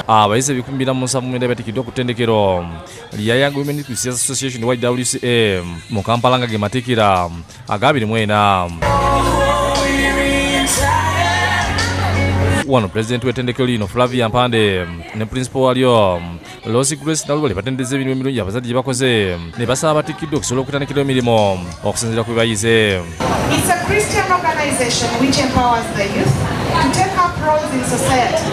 Abayizi 479 batikiddwa ku ttendekero lya Young Women Christian Association, YWCA, mu Kampala, nga ge matikkira aga 24. Wano pulezidenti w'ettendekero lino, Flavia Mpande, ne principal walyo, Losi Grace Nalubale, batendeza emirimu emirungi abazadde gye bakoze ne basaba abatikkiddwa okusobola okutandikirawo emirimu okusinziira ku bye bayize. It's a Christian organization which empowers the youth to take up roles in society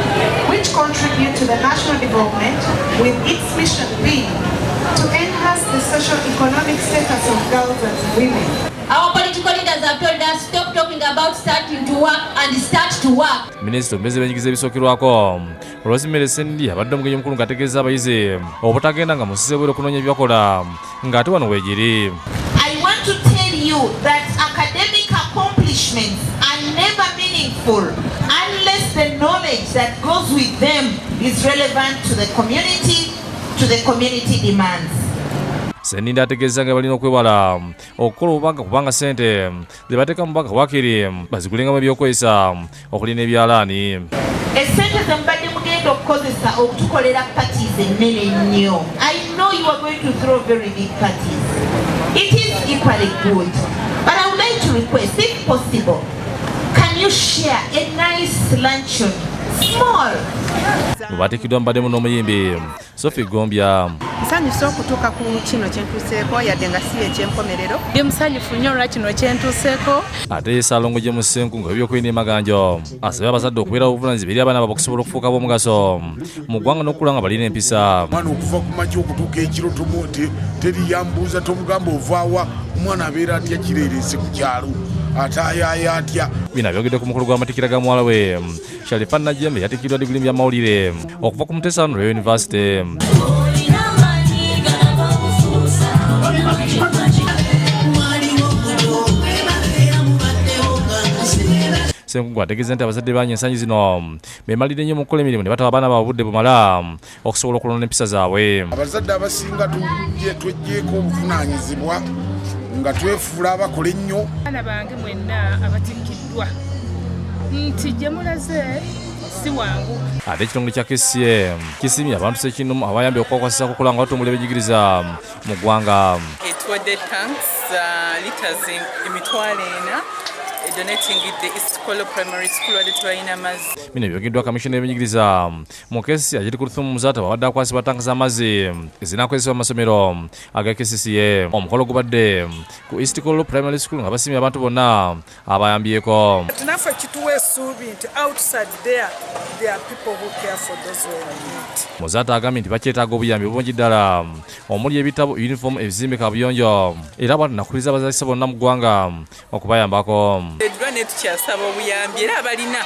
which contribute to the national development, with its mission being to enhance the social economic status of girls and women. Our political leaders have told us, stop talking about starting to work and start to work. Minisita omubeezi w'ebyenjigiriza ebisookerwako, Rosemary Sseninde, abadde omugenyi omukulu ng'ategeeza abayizi obutagenda nga musize bwera okunoonya ebyakola ng'ate wano weegiri. I want to tell you that academic accomplishments are never meaningful unless the knowledge that goes with them is relevant to the community demands. Sseninde ategeeza nga balina okwewala okukola obubanga, kubanga ssente ze bateeka mu banka wakiri bazigulengamu ebyokwesa okuli n'ebyalaani. Essente ze mubadde mugenda okukozesa okutukolera parties ennene ennyo, I know you are going to throw very big parties. It is equally good, but I would like to request, if possible, can you share a nice luncheon, small? Mu baatikiddwa mubaddemu n'omuyimbi Sophie Gombya. Nsanyuse okutuuka ku kino kyentuuseeko, yadde nga si ekyenkomerero. Ndi musanyufu nnyo olwa kino kyentuuseeko. Ate ye Ssaalongo James Ssenkungu nga ebyokwerinda emaganjo asabye abazadde okubeerawo obuvunaanyizibwa eri abaana baabwe okusobola okufuuka ab'omugaso mu ggwanga n'okukula nga balina empisa. Omwana okuva ku makya okutuuka ekiro teri yambuuza, tomugamba ovaawa. Omwana abeera atya kireerese ku kyalo, ate ayaaya atya? Bino abyogedde ku mukolo gw'amatikkira ga muwala we Sharifa Najjembe, yatikkiddwa diguli mu byamawulire okuva ku Muteesa I Royal University. Olina amaanyi galaba obufuusa. Waliwo omuto era mubaddewo nga Ssenkungu ategeeza nti abazadde bangi ensangi zino bemalidde nnyo mu kukola emirimu ne batawa abaana baabwe obudde bumala okusobola okulonda empisa zaabwe. Abazadde abasinga tweggyeko obuvunaanyizibwa nga twefuula abakola ennyo. Abaana bange mwenna abatikkiddwa, nti gye mulaze si wangu. Ate ekitongole kya KCCA kisiimye abantu ssekinoomu abayambye okwakwasisa kukola nga batumbula ebyenjigiriza mu ggwanga. Etuwadde tanks za liters 400,000, donatingidde East Kololo Primary School, wadde tebalina mazzi. Bino byogeddwa kamishona y'ebyenjigiriza mu KCCA, Hajati Kulthum Muzaata, babadde akwasibwa tanka z'amazzi ezinakozesebwa mu masomero aga KCCA. Omukolo gubadde ku East Kololo Primary School nga basiimye abantu bonna abayambyeko. Naffe kituwa essuubi nti outside there, there are people who care for those who are in need. Muzaata agambye nti bakyetaaga obuyambi bungi ddala omuli ebitabo, uniform, ebizimbe, kabuyonjo, era bw'atyo nakubiriza abazaalisa bonna mu ggwanga okubayambako. Eddwa ne tukyasaba obuyambi, era abalina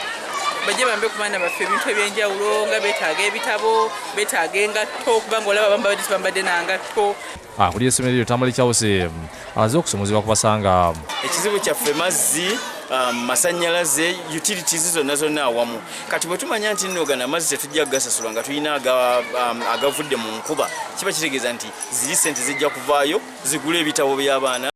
bajje bambe ku baana baffe ebintu ebyenjawulo, nga beetaaga ebitabo, beetaaga engatto, kubanga olaba abamu babadde tebambadde nangatto. Akulira essomero eryo, Tamale Kyawuse, aze okusomozebwa kubasanga. Ekizibu kyaffe mazzi, masannyalaze, utilities zonna zonna awamu. Kati bwe tumanya nti nno gano amazzi tetujja kugasasula nga tulina agavudde mu nkuba, kiba kitegeeza nti ziri sente zijja kuvaayo zigule ebitabo by'abaana.